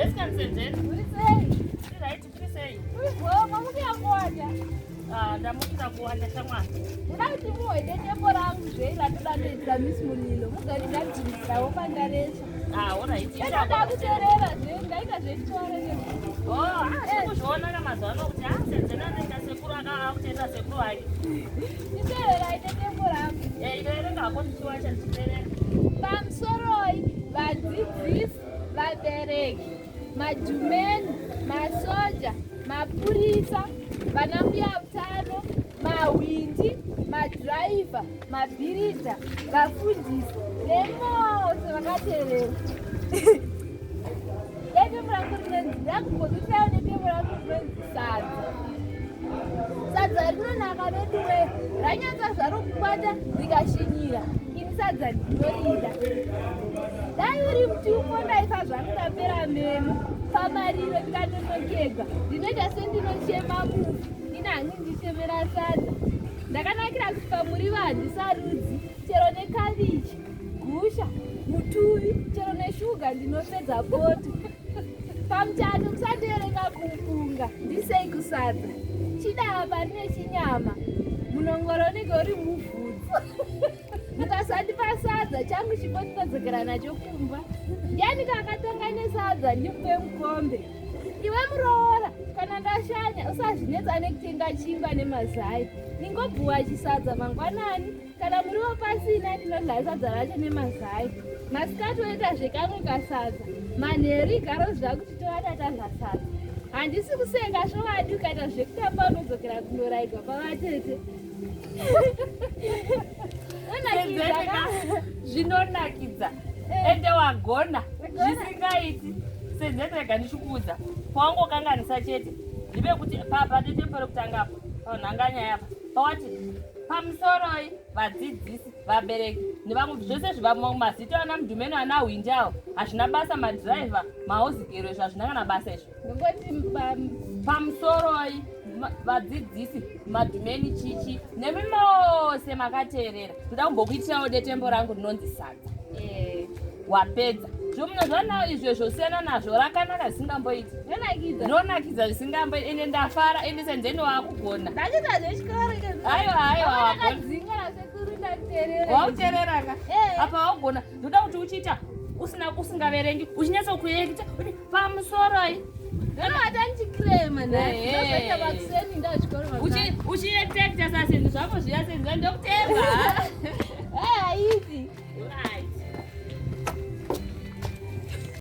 Yes, can send Uri sei? Right, kuri sei? Uri bho, mamukira kuwanda. Ah, ndamukira kuwanda shamwari. Ndoda kuti muhoite tembo rangu zve randoda ndoitira Miss Mulilo. Mugondingadzirisirawo pandaresva. Ah, alright. Ndoda kuteerera zve, ndaita zvechikoro ne. Oh, ah, ndikuzviona mazuva ano kuti ah, senzeni anoita sekuru akakutenda sekuru wake. Nditeererai netembo rangu. Eh, inoerenga hako ndichiwacha ndichiteerera. Pamusoroi vadzidzisi, vabereki, madhumeni, masoja, mapurisa, vanambuya utano, mahwindi, madhiraivha, mabhiridha, vafundisi nemose vakateerera. Dai rangu rinonzi ndakumbozotirawo nedemo rangu rinonzi sadza. Sadza rinonaka veduwe, ranyatsa zvaro kukwata rikashinyira. Ini sadza ndinorida. Dai uri mutumbo ndaifa zvangu ndapera meno. Pamariro ndikanonokerwa ndinoita sendinochema mufi. Ini hangu ndichemera sadza. Ndakanakira kuti pamuriwo handisarudzi chero nekabichi, gusha, mutuvi, chero neshuga ndinopedza poto. Pamuchato musandiverenga kufunga, ndisei kusadza. Chidava rine chinyama, munongoro unenge uri muvhudzi. Mukasandipa sadza changu chipo ndinodzokera nacho kumba. Ndiani kakatanga nesadza ndimupe mukombe. Iwe muroora, kana ndashanya usazvinetsa nekutenga chingwa nemazai. Ningobhuwa chisadza mangwanani, kana muriwo pasina ndinodya sadza racho nemazai. Masikati woita zvekamwe kasadza, manheru igaroziva kuti tovata tadya sadza. Handisi kuseka zvovadi ukaita zvekutamba unodzokera kundoraigwa kwavatete. Unakidza ka? Zvinonakidza. Ende wagona. Zvisingaiti. Senzeni rega ndichikuudza. Pawangokanganisa chete. Ndive kuti papa detembo rekutanga apa. Panhanganya apa. Pawati pamusoroi vadzidzisi vabereki nevamwe zvese zvivamwe mazita ana mudhumeni ana hwindi awo hazvina basa madhiraivha mahozigero izvo hazvina kana basa izvo. Ndongoti Pamusoroi vadzidzisi madhumeni chichi nemi mose makateerera ndoda kumbokuitirawo detembo rangu rinonzi sadza. Wapedza zvomunozvanawo izvo zvosiyana nazvo rakanaka zvisingamboiti. Rinonakidza. Rinonakidza zvisingamboiti ende ndafara ende senzeni waakugona. Ndachiita zvechikoro ke. Aiwa, aiwa, wagona. Ndakadzinga nasekuru ndakuteerera. Wauteerera ka? Eh. Apa waugona. Ndoda kuti uchiita usina usingaverengi uchinyatsa kuekita kuti pamusoroi Ndinobata ndichikrema nhasi. Eh. Ndozoita makuseni ndachikoro mangwana. Uchiekta sasenzi zvako zviya senzi ndokutemba. Eh, haiti. Right.